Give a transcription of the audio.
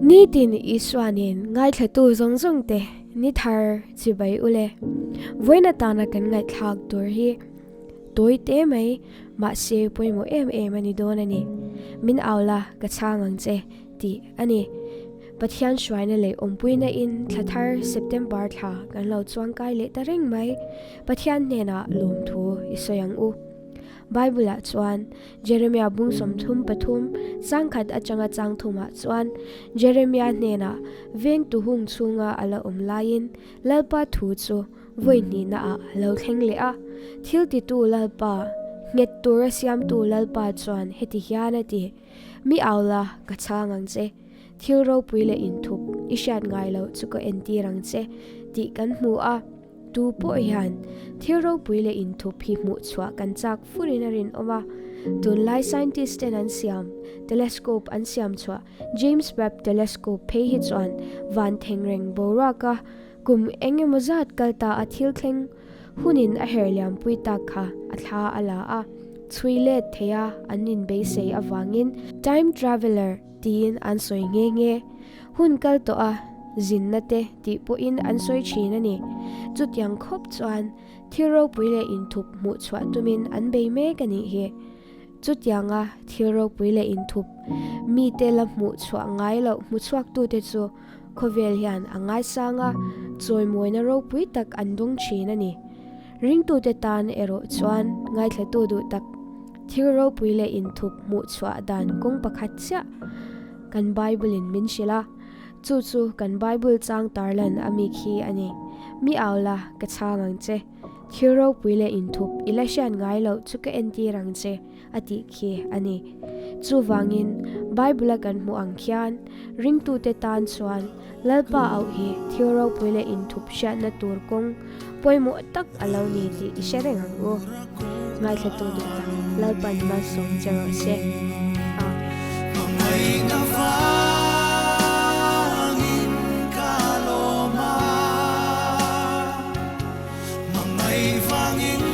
Nitin Isua nen ngaithlatu zawng zawng te ni thar chibai ule. Vawiin atana kan ngaihthlak tur hi tawi te mai mahse pawimawh em em a ni dawn a ni. Min au la ka chhang ang che tih a ni. Pathian hruaina leh awmpuina in thla thar September thla kan lo chuangkai leh ta reng mai. Pathian hnenah lawmthu i sawi ang u. Bible ah chuan Jeremiah bung 33 changkhat atanga chang thumah chuan Jeremiah hnenah vengtu hung chhunga a la awm laiin Lalpa thu chu vawi hnihna ah a lo thleng leh a. Thil titu Lalpa, nghet tura siamtu Lalpa chuan heti hian a ti, Mi au la, ka chhang ang che. Thil ropui leh inthup i hriat ngai loh chu ka entir ang che tih kan hmu a. Tu pawh hian thil ropui leh inthup hi hmuh chhuah kan chak furin a rinawm a. Tunlai scientist ten an siam telescope an siam chhuah James Webb Telescope phei hi chuan van thengreng boruaka kum eng emaw zat kal ta a thil thleng hunin a her liampui tak kha a thla a la a, chhui let thei a an inbeisei avangin time traveller tiin an sawi nghe nghe. Hun kal tawh a, zinna te tih pawhin an sawi thin a ni. Chutiang khawp chuan thil ropui leh inthup hmuh chhuah tumin an bei mek a nih hi. Chutianga thil ropui leh inthup mite la hmuh chhuah ngai loh hmu chhuaktute chu khawvel hian a ngaisang a, chawimawina ropui tak an dawng thin a ni. Ringtute tan erawh chuan ngaithlatu duh tak thil ropui leh inthup hmuh chhuah dan kawng pakhat chiah kan Bible-in min hrilh a, chu chu kan Bible chang tarlan a mi khi a ni. Mi au la, ka chhang ang che. Thil ropui leh inthup i la hriat ngai loh chu ka entir ang che, a tih khi a ni. Chuvangin, Bible-a kan hmuh ang khian, ringtute tan chuan Lalpa auh hi thil ropui leh inthup hriatna tur kawng pawimawh tak a lo ni tih i hre reng ang u. Ngaithlatu duh tak, Lalpan malsawm che rawh se. Amen.